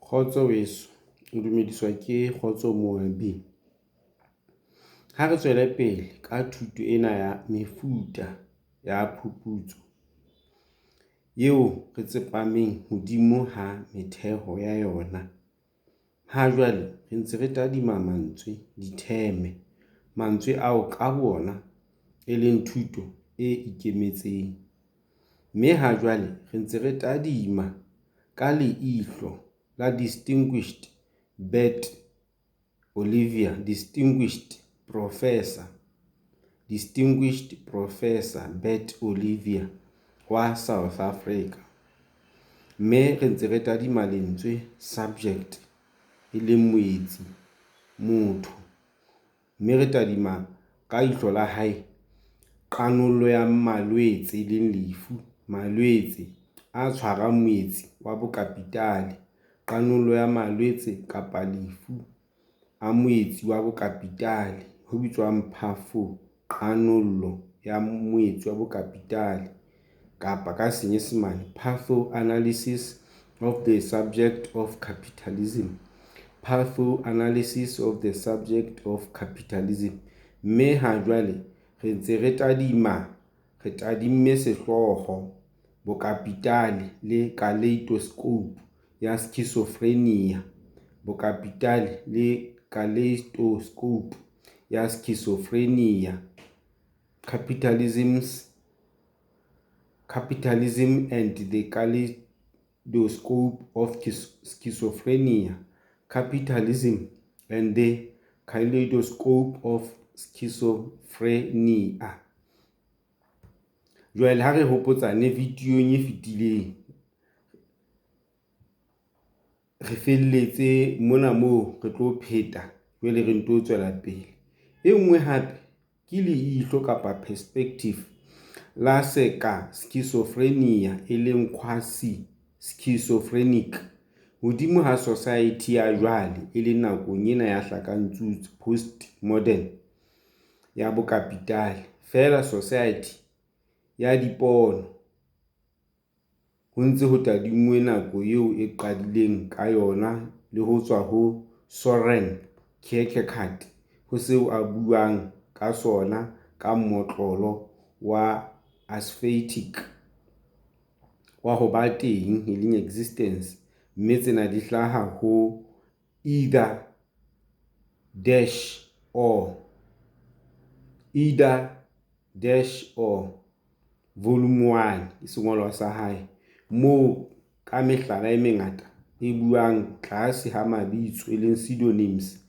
Kgotso weso, o dumediswa ke Kgotso Moabi. Ha re tswele pele ka thuto ena ya mefuta ya phuputso eo re tsepameng hodimo ha metheho ya yona. Ha jwale re ntse re tadima mantswe, ditheme, mantswe ao ka boona e leng thuto e ikemetseng. Mme ha jwale re ntse re tadima ka leihlo la Distinguished Bert Olivier Distinguished Professor Distinguished Professor Bert Olivier wa South Africa. Mme re ntse re tadima lentswe subject e leng moetsi, motho. Mme re tadima ka ihlo la hae qanollo ya malwetse e leng lefu, malwetse a tshwarang moetsi wa bokapitale. Qanollo ya malwetse kapa lefu a moetsi wa bokapitale ho bitswang phafoqanollo ya moetsi wa bokapitale kapa ka Senyesemane pathoanalysis of the subject of capitalism. Pathoanalysis of the subject of capitalism. Mme ha jwale re ntse re tadima re tadimme sehlooho Bokapitale le Kaleitoscope ya Schizophrenia. Bokapitale le Kaleitoscope ya Schizophrenia. Capitalism and the Kaleidoscope of Schizophrenia. Capitalism and the Kaleidoscope of Schizophrenia. Jwale ha re hopotsane videong e fetileng re felletse mona moo re tlo pheta jwale re nto tswela pele. E nngwe hape ke leihlo kapa perspective la seka schizophrenia e leng quasi-schizophrenic hodimo ha society ya jwale e leng nakong ena ya hlakantsutsu postmodern ya bokapitale. Feela society ya dipono ho ntse ho tadinngwe nako eo e qadileng ka yona le ho tswa ho Soren Kierkegaard ho seo a buang ka sona ka mmotlolo wa asphytic wa ho ba teng, e leng existence, mme tsena di hlaha ho Either dash or, Either dash or volume 1 ke sengolwa sa hae moo ka mehlala e mengata e buang tlase ha mabitso e leng pseudonyms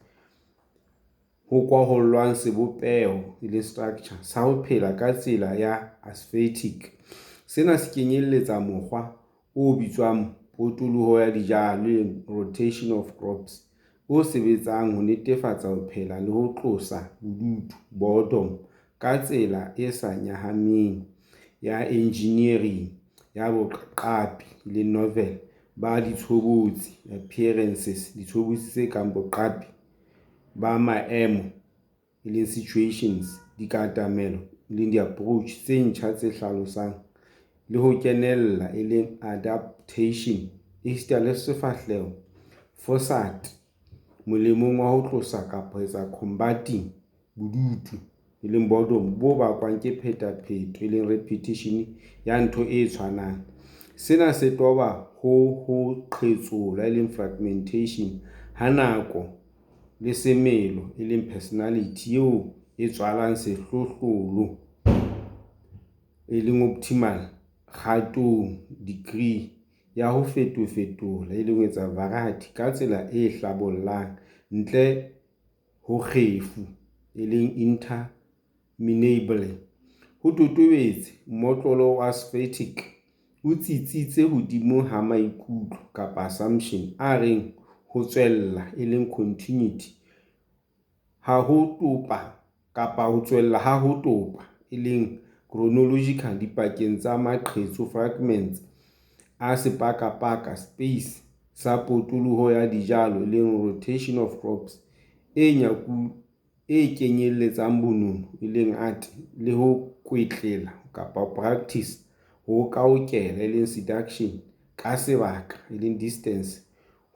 ho kwahollwang sebopeho e leng structure sa ho phela ka tsela ya asphytic. Sena se kenyelletsa mokgwa o bitswang potoloho ya dijalo, e leng rotation of crops, o sebetsang ho netefatsa ho phela le ho tlosa bodutu, boredom, ka tsela e sa nyahameng ya engineering ya boqapi e leng novel ba ditshobotsi, appearances, ditshobotsi tse kang boqapi ba maemo e leng situations, dikatamelo e leng di-approach tse ntjha tse hlalosang le ho kenella e leng adaptation esita le sefahleho facade molemong wa ho tlosa kapa ho etsa combating bodutu e leng boredom bo bakwang ke phetapheto e leng repetition ya ntho e tshwanang. Sena se toba ho ho qhetsola e leng fragmentation ha nako le semelo e leng personality eo e tswalang sehlohlolo e leng optimal kgatong, degree, ya ho fetofetoha e leng ho etsa variety ka tsela e hlabollang ntle ho kgefu e leng interminable. Ho totobetse mmotlolo wa asphytic o tsitsitse hodimo ha maikutlo kapa assumption a reng ho tswella e leng continuity ha ho topa kapa ho tswella ha ho topa e leng chronological dipakeng tsa maqhetso fragments a sepakapaka, space, sa potoloho ya dijalo e leng rotation of crops e kenyeletsang bonono e leng art le ho kwetlela kapa practice ho okaokela e leng seduction ka sebaka e leng distance.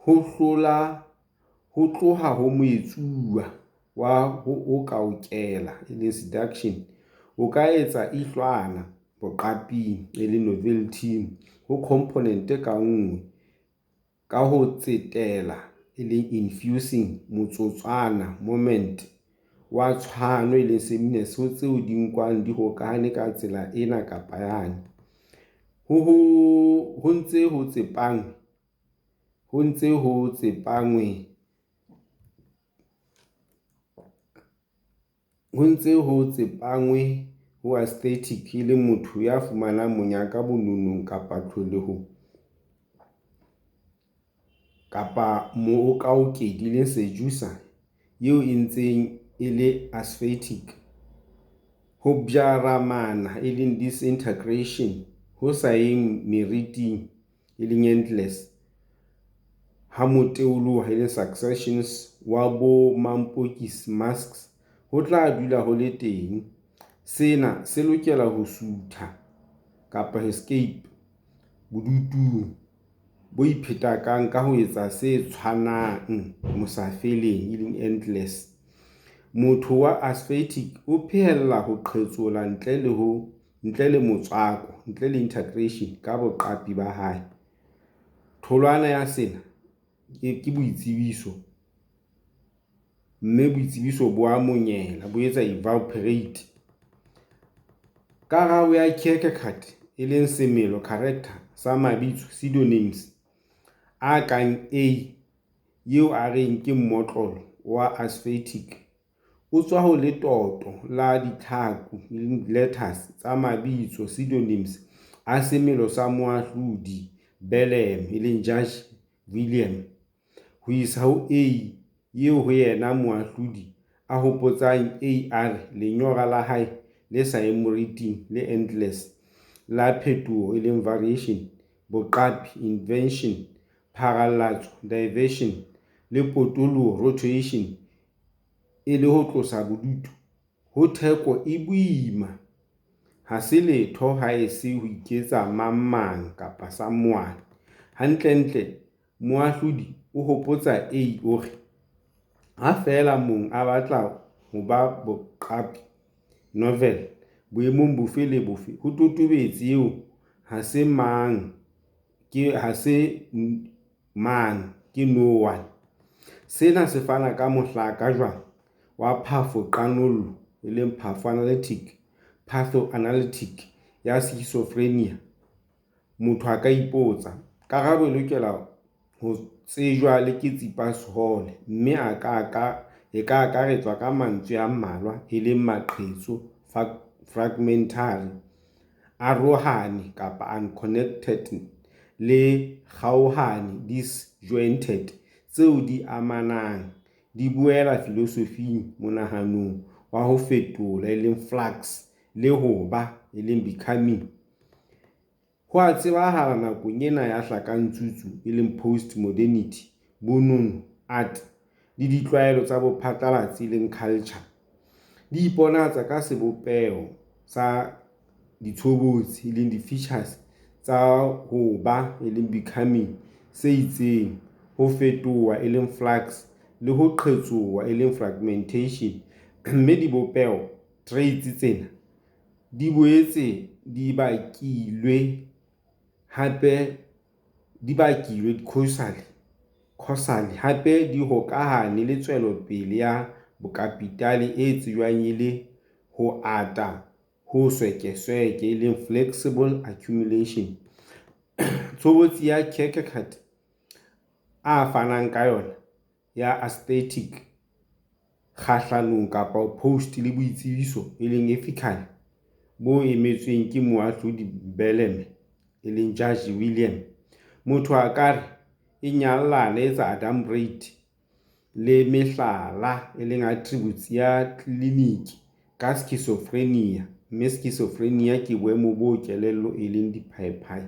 Ho tloha ho moetsuwa wa ho okaokela e leng seduction, o ka etsa ihlwana boqaping e leng novelty-ing ho component ka nngwe ka ho tsetela e leng infusing motsotswana, moment, wa tshwano e leng sameness ho tseo di nkwang di hokahane ka tsela ena kapa yane, ho ntse ho tsepangwe ho aesthetic e leng motho ya fumanang monyaka bononong kapa tlholehong kapa mookaokedi e leng seducer eo e ntseng e le aesthetic, ho pjaramana e leng disintegration, ho sa yeng meriting e leng endless, ha moteoloha e leng succession wa bomampokisi, masks, ho tla dula ho le teng, sena se lokela ho sutha, kapa escape, bodutung bo iphetakang ka ho etsa se tshwanang mosafeleng e leng endless. Motho wa aesthetic o phehella ho qhetsola ntle le motswako, ntle le integration, ka boqapi ba hae. Tholwana ya sena ke boitsebiso, mme boitsebiso bo a monyela, bo etsa evaporate. Karabo ya Kierkegaard, e leng semelo, character, sa mabitso, pseudonyms, a kang A eo a reng ke mmotlolo wa aesthetic o tswa ho letoto la ditlhaku, letters, tsa mabitso, pseudonyms, a semelo sa Moahlodi Belleme, Judge Wiliam, ho isa ho A eo ho yena moahlodi a hopotsang A a re lenyora la hae le sa yeng moriting, endless, la phetoho, variation, boqapi, invention, pharallatso, diversion, le potoloho, rotation, e le ho tlosa bodutu, ho theko e boima, ha se letho haese ho iketsa mangmang someone. Hantlentle moahlodi o hopotsa A o re, ha feela mong a batla ho ba boqapi, novel, boemong bofe le bofe, ho totobetse eo ha se mang ke no one. Sena se fana ka mohlaka jwang wa phafoqanollo pathoanalytic ya skisofrenia? Motho a ka ipotsa. Karabo e lokela ho tsejwa ke tsipasehole, mme e ka akaretswa ka mantswe a mmalwa, e leng maqhetso fragmentary, arohane kapa unconnected le kgaohane disjointed tseo di amanang, di boela filosofing, monahanong wa ho fetola flux, le ho ba becoming. Ho a tsebahala nakong ena ya hlakantsutsu e leng postmodernity, bonono, art, le ditlwaelo tsa bophatlalatsi e leng culture, di iponahatsa ka sebopeho sa ditshobotsi e leng di-features, tsa ho ba e leng becoming, se itseng, ho fetoha e leng flux, le ho qhetsoha e leng fragmentation, mme dibopeho, traits, tsena di boetse di bakilwe causally, hape di hokahane le tswelopele ya bokapitale e tsejwang e le ho ata ho swekesweke e leng flexible accumulation. Tshobotsi ya Kierkegaard a fanang ka yona ya aesthetic kgahlanong kapa opposed le boitsebiso e leng ethical bo emetsweng ke Moahlodi Belleme e leng Judge William, motho a ka re e nyallana, e etsa adumbrate, le mehlala e leng attributes ya tleliniki ka schizophrenia, mme schizophrenia ke boemo boo kelello e leng diphaephai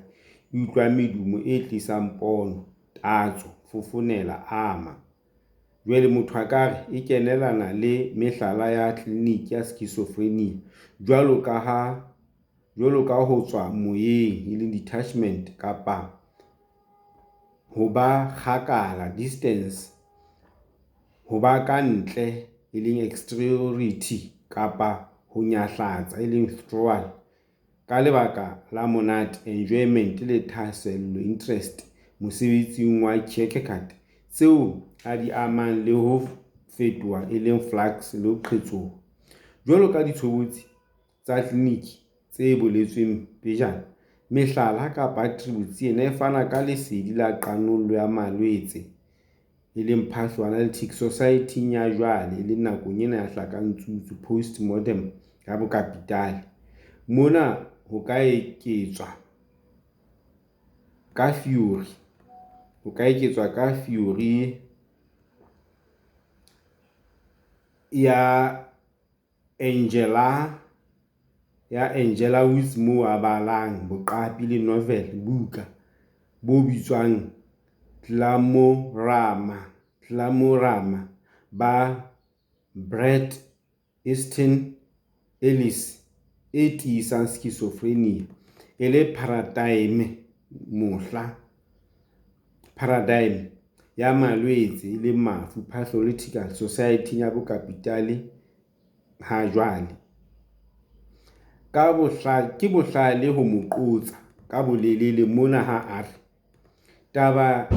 e utlwang medumo e tlisang pono, tatso, fofonela, ama. Jwale motho a ka re e kenellana le mehlala ya tleliniki ya schizophrenia jwalo ka ho tswa moyeng e leng detachment kapa. Ho ba kgakala, distance, ho ba ka ntle, e leng exteriority, kapa ho nyahlatsa, e leng withdrawal, ka lebaka la monate, enjoyment, le thahasello, interest, mosebetsing wa Kierkegaard, tseo a di amang le ho fetoha, e leng flux, le ho qhetsoha. Jwalo ka ditshobotsi tsa tleliniki tse boletsweng pejana, mehlala kapa attributes ena e fana ka lesedi la qanollo ya malwetse, e leng pathoanalyti sosaething ya jwale, e leng nakong ena ya hlakantsutsu, postmodern, ya bokapitale. Mona ho ka eketswa ka theori ya Angela Woods moo a balang boqapi le novel, buka, bo bitswang Glamorama ba Bret Easton Ellis e tiisang schizophrenia e le paradigm ya malwetse, mafu, pathological, sosaething ya bokapitale ha jwale. Ke bohlale ho mo qotsa ka bolelele mona ha a re, "Taba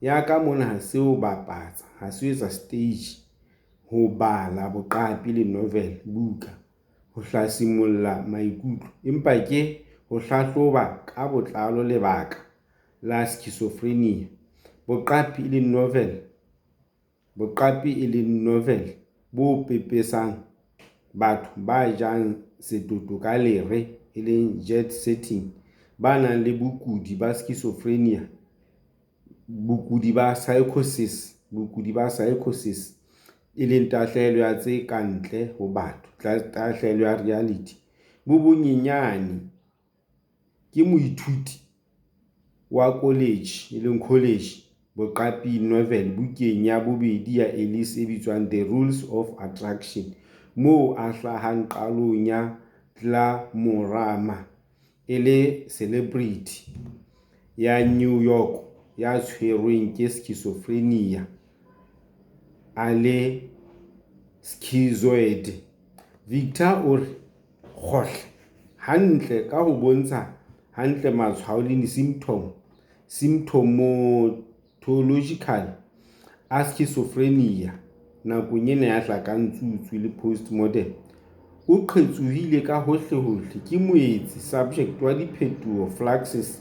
ya ka mona ha se ho bapatsa, ha se ho etsa stage, ho bala boqapi le novel, buka, ho hlasimolla maikutlo, empa ke ho hlahloba ka botlalo lebaka la schizophrenia, boqapi e leng novel bo pepesang batho ba jang setoto ka lere, jet-setting, ba nang le bokudi ba schizophrenia, bokudi ba saekhosis, e leng tahlehelo ya tse ka ntle ho batho, tahlehelo ya reality, bo bonyenyane." Ke moithuti wa kholetjhe, boqaping novel, bukeng ya bobedi ya Ellis e bitswang The Rules of Attraction moo a hlahang qalong ya Glamorama e le selebriti ya New York ya tshwerweng ke schizophrenia, a le schizoid. Victor o re kgohle hantle ka ho bontsha hantle matshwao le symptomatological a schizophrenia nakong ena ya hlakantsutsu le postmodern. O qhetsohile ka hohlehohle, ke moetsi, subject, wa diphetoho, fluxes,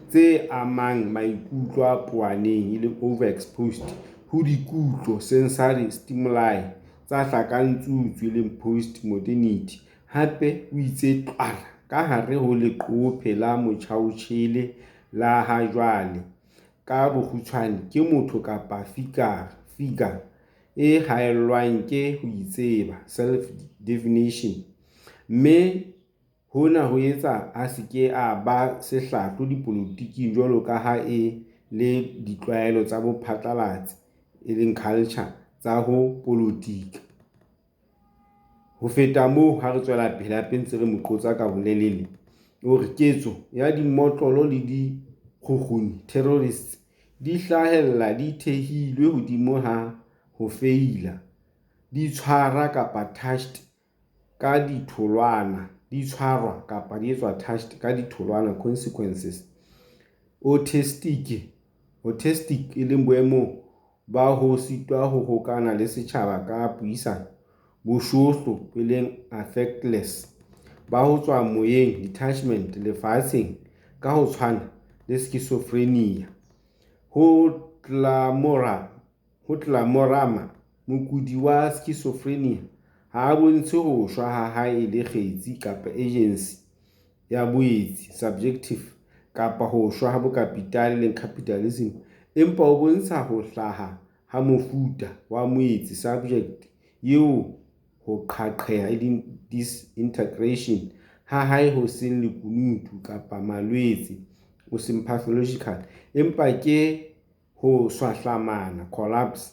tse amang maikutlo a poaneng, overexposed, ho dikutlo, sensory stimuli, tsa hlakantsutsu, postmodernity, hape o itse tlwara! Ka hare ho leqoophe la motjhaotjhele la ha jwale. Ka bokgutshwane, ke motho kapa figure e haellwang ke ho itseba, self-definition, mme hona ho etsa a se ke a ba sehlahlo dipolotiking jwalo ka ha e le ditlwaelo tsa bophatlalatsi, culture, tsa ho polotika. Ho feta moo, ha re tswela pele hape ntse re mo qotsa ka bolelele, o re ketso ya dimotlolo le dikgukguni, terrorists, di hlahella di thehilwe hodimo ha ho feila, di tshwarwa kapa touched ka ditholwana, consequences. Autistic e leng boemo ba ho sitwa ho hokahana le setjhaba ka puisano, bosohlo e leng affectless, ba ho tswa moyeng, detachment, lefatsheng ka ho tshwana le schizophrenia. Ho Glamorama mokudi wa schizophrenia ha a bontshe ho shwa ha hae e le kgetsi kapa agency ya boetsi, subjective, kapa ho shwa ha bokapitale, capitalism, empa o bontsha ho hlaha ha mofuta wa moetsi, subject, eo ho qhaqheha, disintegration, ha hae ho seng lekunutu kapa malwetse, ho seng pathological, empa ke ho swahlamana, collapse,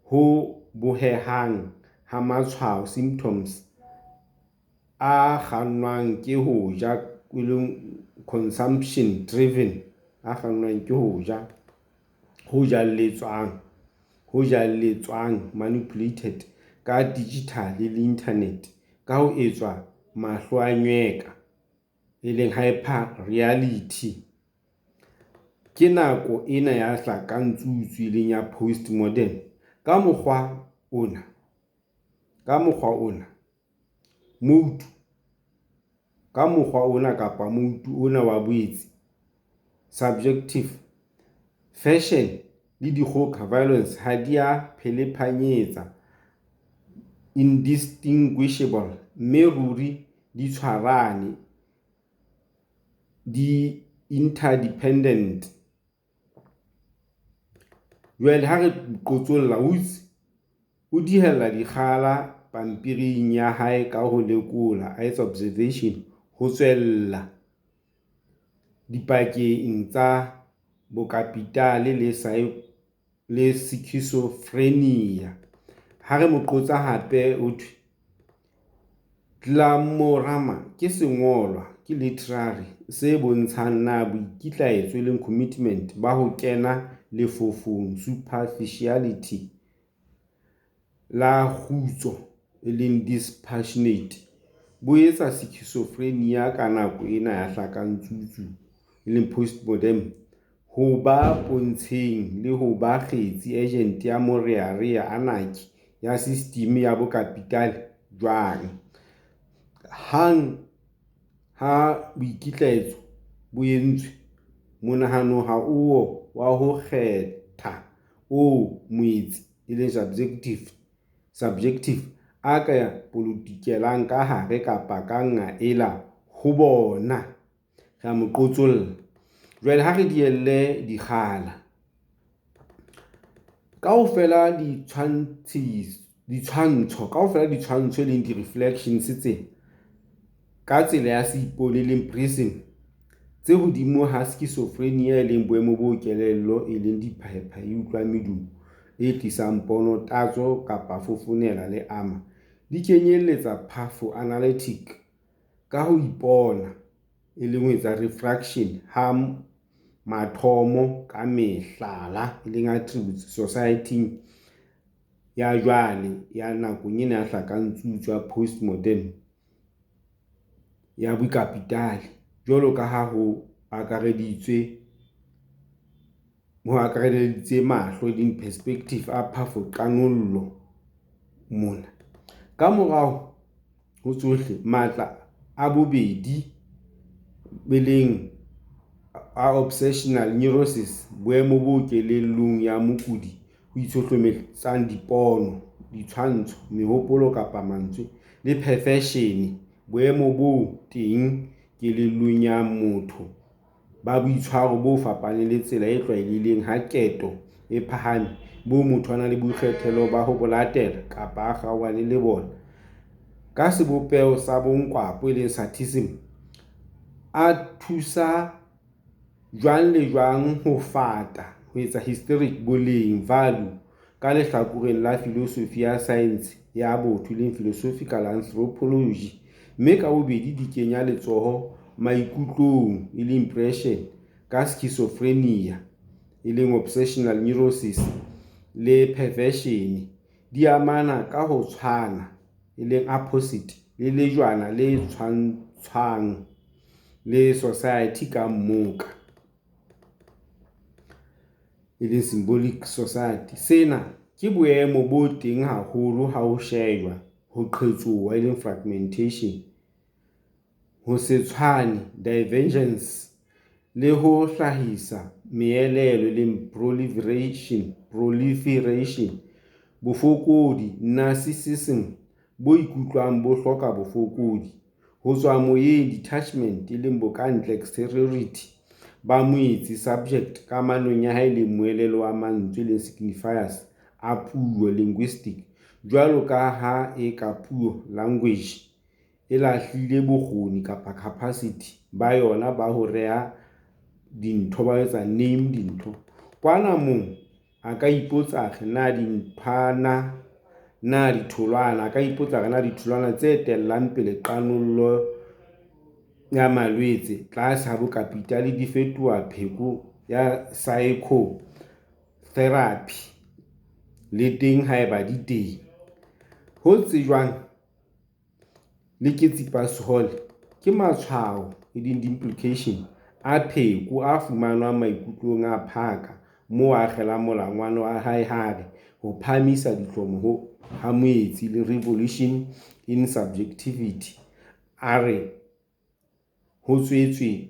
ho bohehang ha matshwao, symptoms, a kgannwang ke ho ja, consumption driven. ho jalletswang, manipulated, ka dijithale le inthanete ka ho etswa mahlwaanyweka, hyper-reality. Ke nako ena ya hlaka-ntsutsu, e leng ya postmodern. Ka mokgwa ona kapa moutu ona wa boetsi, subjective, fashion le dikgoka, violence, ha di a phelephanyetsa, indistinguishable, mme ruri di tshwarane, di interdependent. Jwale ha re qotsolla Woods o dihela dikgala pampiring ya hae ka ho lekola, a etsa observation, ho tswella dipakeng tsa bokapitale le sikisofrenia. Ha re mo qotsa hape ho thwe, Glamorama ke sengolwa, ke literary, se bontshang na boikitlaetso, e leng commitment, ba ho kena lefofong, superficiality, la kgutso, e leng dispassionate, bo etsa sikisofrenia ka nako ena ya hlaka-ntshuntshu, e leng postmodern, ho ba pontsheng le ho ba kgetsi, agent, ya morearea, anarchy, ya sistimi ya bokapitale jwang? Hang ha boikitlaetso bo entswe, monahano ha o wa ho kgetha oo moetsi, e leng subjective, a ka polotikelang ka hare kapa ka nqa ela ho bona. Re a mo qotsolla. Jwale ha re dihele dikgala. Kaofela ditshwantsho e leng di-reflections tsena, ka tsela ya seipone e leng prism, tse hodimo ha schizophrenia e leng boemo boo kelello e leng diphaephae e utlwang medumo e tlisang pono, tatso kapa fofonela le ama, di kenyelletsa phafo analytic, ka ho ipona, e leng ho etsa refraction, ha mathomo ka mehlala, e leng attributes, sosaething ya jwale ya nakong ena ya hlaka-ntshuntshu ya postmodern ya bokapitale, jwalo ka ha ho akareleditse mahlo, e leng perspective, a phafoqanollo mona. Ka morao ho tsohle, matla a bobedi, e leng a obsessional neurosis, boemo boo kelellong ya mokudi ho itshohlometsang dipono, ditshwantsho, mehopolo kapa mantswe, le perversion, boemo bo teng kelellong ya motho ba boitshwaro bo fapaneng le tsela e tlwaelehileng ha keto e phahame, boo motho a nang le boikgethelo ba ho bo latela kapa a kgaohane le bona, ka sebopeho sa bonkwapo e leng sadism, a thusa jwang le jwang ho fata, ho etsa hysteric, boleng, value, ka lehlakoreng la filosofi ya saense ya botho, e leng philosophical anthropology, mme ka bobedi di kenya letsoho maikutlong, e leng impression, ka schizophrenia, e leng obsessional neurosis le perversion di amana ka ho tshwana, e leng apposite, le lejwana le tshwantshwang le sosaethi ka mmoka, e leng symbolic society. Sena ke boemo bo teng haholo ha ho shejwa ho qhetsoha, e leng fragmentation, ho se tshwane, divergence, le ho hlahisa meelelo, e leng proliferation. Bofokodi narcissism, bo ikutlwang bo hloka bofokodi, ho tswa moyeng, detachment, e leng bokantle, exteriority, ba moetsi, subject, kamanong ya hae le moelelo wa mantswe, e leng signifiers, a puo, linguistic, jwalo ka ha eka puo, language, e lahlile bokgoni kapa capacity ba yona ba ho reha dintho, ba ho etsa name dintho. Kwana mong a ka ipotsa a re na ditholwana, a ka ipotsa a re na ditholwana tse etellang pele qanollo ya malwetse tlase ha bokapitale di fetoha pheko ya saekho-. therapy, le teng haeba di teng. Ho tsejwang le ke Tsipas Hall ke matshwao, e leng di-implication a pheko a fumanwang maikutlong a Parker moo a akgelang molangwana wa hae ha a re ho phahamisa dihlomo ha moetsi, e leng revolution in subjectivity, a re ho tswetse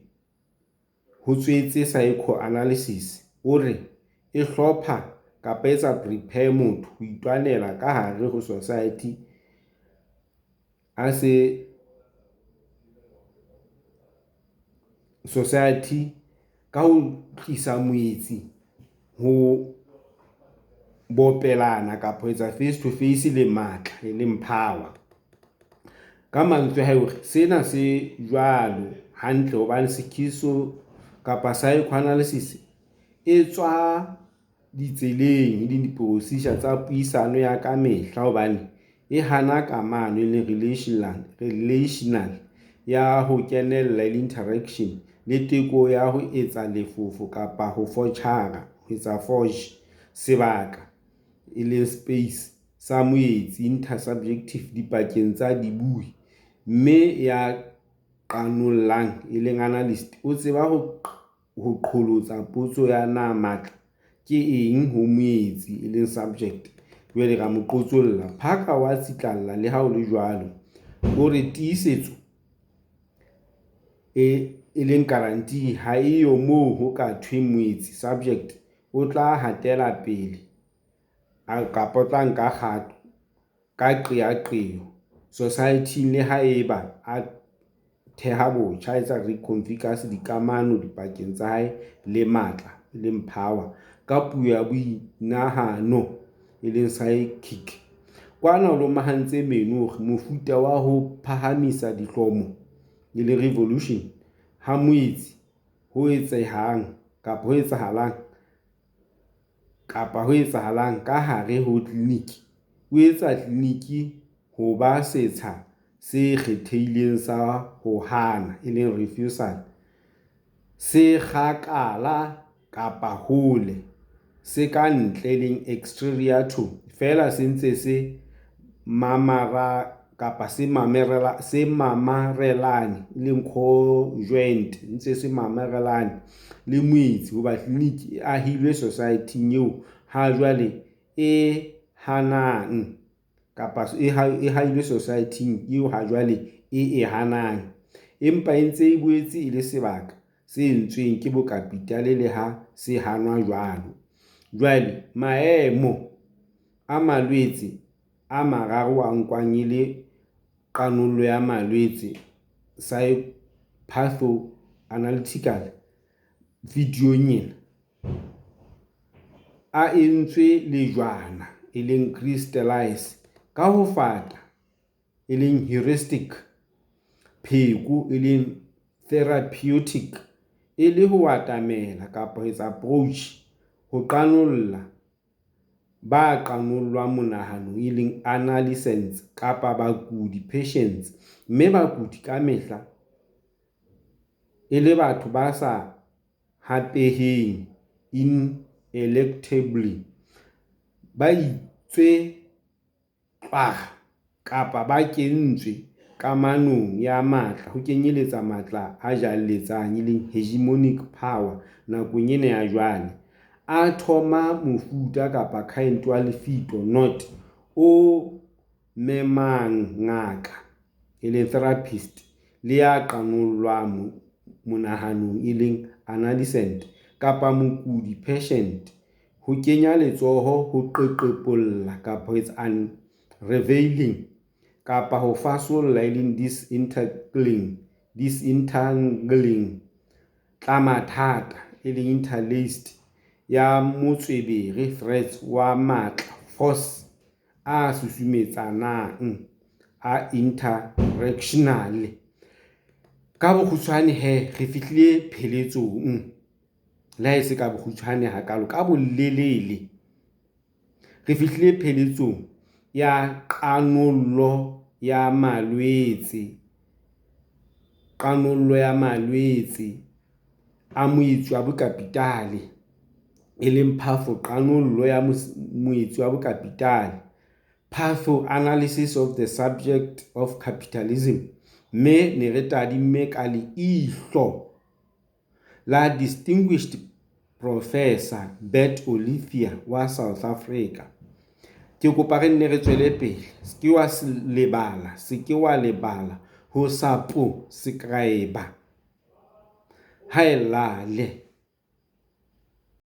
psychoanalysis, o re e hlopha kapa e etsa prepare motho ho itwanela ka hare ho society a se society ka ho tlisa moetsi ho bopelana kapa ho etsa face to face le matla, e leng power. Ka mantswe a hae hore sena se jwalo hantle hobane sekiso kapa psychoanalysis e tswa ditseleng le diprocedure tsa puisano ya ka mehla hobane e hana kamano e leng relational ya ho kenella e le interaction le teko ya ho etsa lefofo kapa ho fotjhara, ho etsa forge sebaka, e leng space, sa moetsi intersubjective dipakeng tsa dibui, mme ya qanollang, e leng analyst, o tseba ho qholotsa potso ya na matla ke eng ho moetsi, e leng subject, jwale ra mo qotsolla. Parker o a tsitlalla le ha ho le jwalo, o re tiisetso, e leng guarantee, ha e yo moo ho ka thweng moetsi, subject, o tla hatela pele kapa o tla nka kgato ka qeaqeo sosaething le ha eba a theha botjha, a etsa reconfigure dikamano dipakeng tsa hae le matla, e leng power, ka puo ya boinahano, e leng psychic. Kwana o lomahantse meno hore mofuta wa ho phahamisa dihlomo, e leng revolution, ha moetsi ho etsehang kapa ho etsahalang ka hare ho tleliniki, o etsa tleliniki ho ba setsha se kgethehileng sa ho hana, e leng refusal, se kgakala kapa hole, se ka ntle, e leng exterior to, feela se ntse se mamarelane, e leng conjoined, ntse se mamarelane le moetsi hoba tleliniki e ahilwe sosaething eo ha jwale e hanang kapa e hailwe sosaething eo ha jwale e e hanang, empa e ntse e boetse e le sebaka se entsweng ke bokapitale le ha se hanwa jwalo. Jwale maemo a malwetse a mararo a nkwang e le qanollo ya malwetse pathoanalytical videong ena, a entswe lejwana, e leng crystallised, ka ho fata, e leng heuristic, pheko, e leng therapeutic, e le ho atamela kapa ho etsa approach ho qanolla, ba qanollwang monahanong, e leng analysands kapa bakudi, patients, mme bakudi ka mehla e le batho ba sa hapeheng, inelectably, ba itswe tlwara! Kapa ba kentswe kamanong ya matla ho kenyeletsa matla a jelelletsang, e leng hegemonic power nakong ena ya jwale, a thoma mofuta kapa kind wa lefito knot o memang ngaka, e leng therapist, le ya qanollwang monahanong, e leng analysand, kapa mokudi, patient, ho kenya letsoho ho qeqepolla kapa ho etsa unravelling kapa ho fasolla, e leng disentangling tlamathata, e leng interlaced, ya motswebere threads wa matla force a susumetsanang a interactional. Ka bokgutshwane he, re fihlile pheletsong, le ha e se ka bokgutshwane hakalo, ka bolelele re fihlile pheletsong ya qanollo ya malwetse, qanollo ya malwetse a moetsi wa bokapitale. e leng phafoqanollo ya moetsi wa bokapitale, pathoanalysis of the subject of capitalism, mme ne re tadimme ka leihlo la Distinguished Professor Bert Olivier wa South Africa. Ke kopa re nne re tswele pele. Se ke wa lebala, se ke wa lebala ho saposekraeba. Haelale!